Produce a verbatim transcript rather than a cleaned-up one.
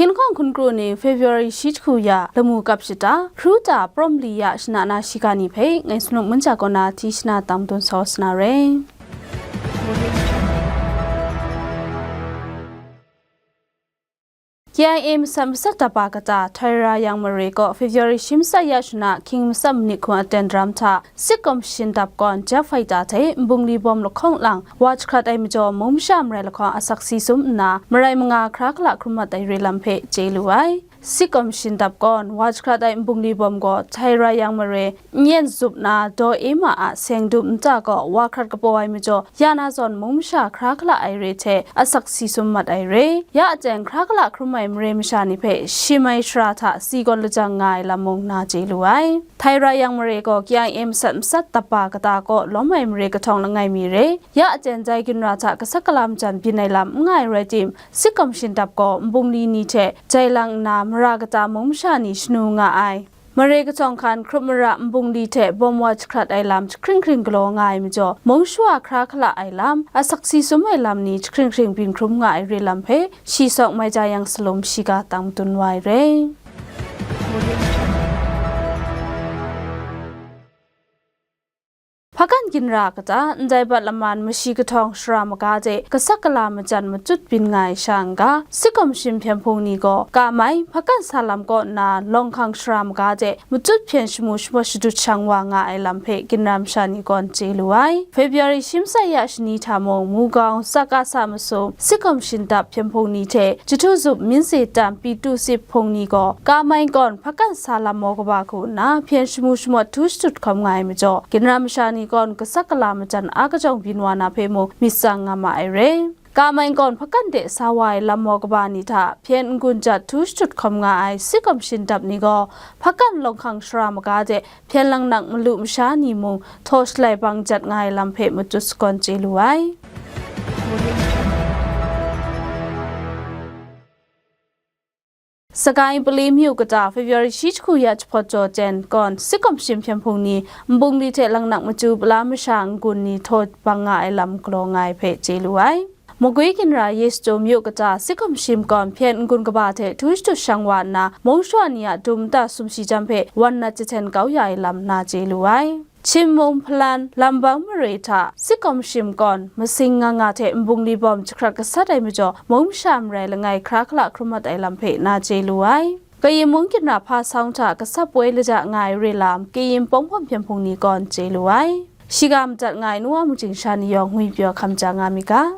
Ginhkawng hkun kru ni February shi jahku ya lamu kap shata, hkru ta prawm li ya shana na shiga ni hpe ngai Sanluk Munja kaw na hti shana tam dun sa sa na re. K I A masat masat dapa kata Thaira Yang Mare kaw February shi masat ya shana hkying masat manit hkun aten daram hta, Sikawm Shin Dap kawn jet fighter hte nbungli bawm lahkawng lang wa jahkrat ai majaw, mung masha marai lahkawng asak si sum nna, marai manga hkra hkala hkrum mat ai re lam hpe chye lu ai. Sikawm Shin Dap kawn wa jahkrat ai nbungli bawm gaw Thaira Yang Mare n yen zup na daw e ma a seng dup nta gaw wa hkrat kapaw ai majaw, ya na zawn mung masha hkra hkala ai re hte asak si sum mat ai re, ya aten hkra hkala hkrum ai mare masha ni hpe shim ai shara hta si gawn lajang nga ai lam mung na chye lu ai. Thaira Yang Mare gaw K I A masat masat dapa kata kaw lawm ai mare kahtawng langai mi re, ya aten dai ginra hta gasat gala majan byin ai lam n nga ai rai tim, Sikawm Shin Dap gaw nbungli ni hte jai lang nna mara kata mung masha ni shanu nga ai. Mare kahtawng hkan hkrup mara nbungli hte bawm wa jahkrat ai lam jahkring hkring galaw nga ai majaw, mung shawa hkra hkala ai lam, asak si sum ai lam ni jahkring hkring byin hkrum nga ai re lam hpe, shi sawk mai ja yang salum shiga tang dun wa ai re. Hpakan ginra kata, ndai bat laman mashi kahtawng shara maga de gasat gala majan matut byin nga ai sha n ga, Sikawm Shin Hpyen Hpung ni gaw, Kamai, Hpakan Salam kaw nna lawng hkang shara maga de matut hpyen shamu shamawt shadut shang wa nga ai lam hpe ginra masha ni gawn chye lu ai. February shi masat ya shani hta mung, Mugaung, Sakasa masum, Sikawm Shin Dap Hpyen Hpung ni hte Jahtu Zup, Minse Tam, Pitu Sip Hpung ni gaw, Kamai kawn Hpakan Salam maw kaba hku nna hpyen shamu shamawt htu shatut hkawm nga ai majaw, ginra masha ni gawn gasat gala majan a kajawng byin wa na hpe mung myit tsang nga ma ai re. Kamai kawn Hpakan de sa wa ai lam maw kaba ni hta hpyen n-gun jat htu shatut hkawm nga ai Sikawm Shin Dap ni gaw, Hpakan lawng hkang shara maga de hpyen lang nak malu masha ni mung htaw shalai bang jat nga ai lam hpe matut sagawn chye lu ai. Sakai Pali myu kata February shi jahku ya jahpawt jaw jen kawn Sikawm Shin Hpyen Hpung ni nbungli hte lang nak machyu pala masha n-gun ni htaw bang nga ai lam galaw nga ai hpe chye lu ai. Magwi ginra Yesto myu kata Sikawm Shin kawn hpyen n-gun kaba hte htu shatut shang wa nna, mung shawa ni a dum nta sumshi jam hpe wan nat jahten kau ya ai lam na chye lu ai. Hchin mung hpalan lambang mare hta Sikawm Shin kawn masing nga nga hte nbungli bawm jahkrat gasat ai majaw, mung masha marai langai hkra hkala hkrum mat ai lam hpe na chye lu ai. Kayin mung ginra hpa sawng hta gasat poi laja nga ai re lam, Kayin Pawng Hpawm Hpyen Hpung ni gawn chye lu ai. Shiga madat nga ai nu wa mungchying sha ni yawng ngwi pyaw hkam ja nga mi ga.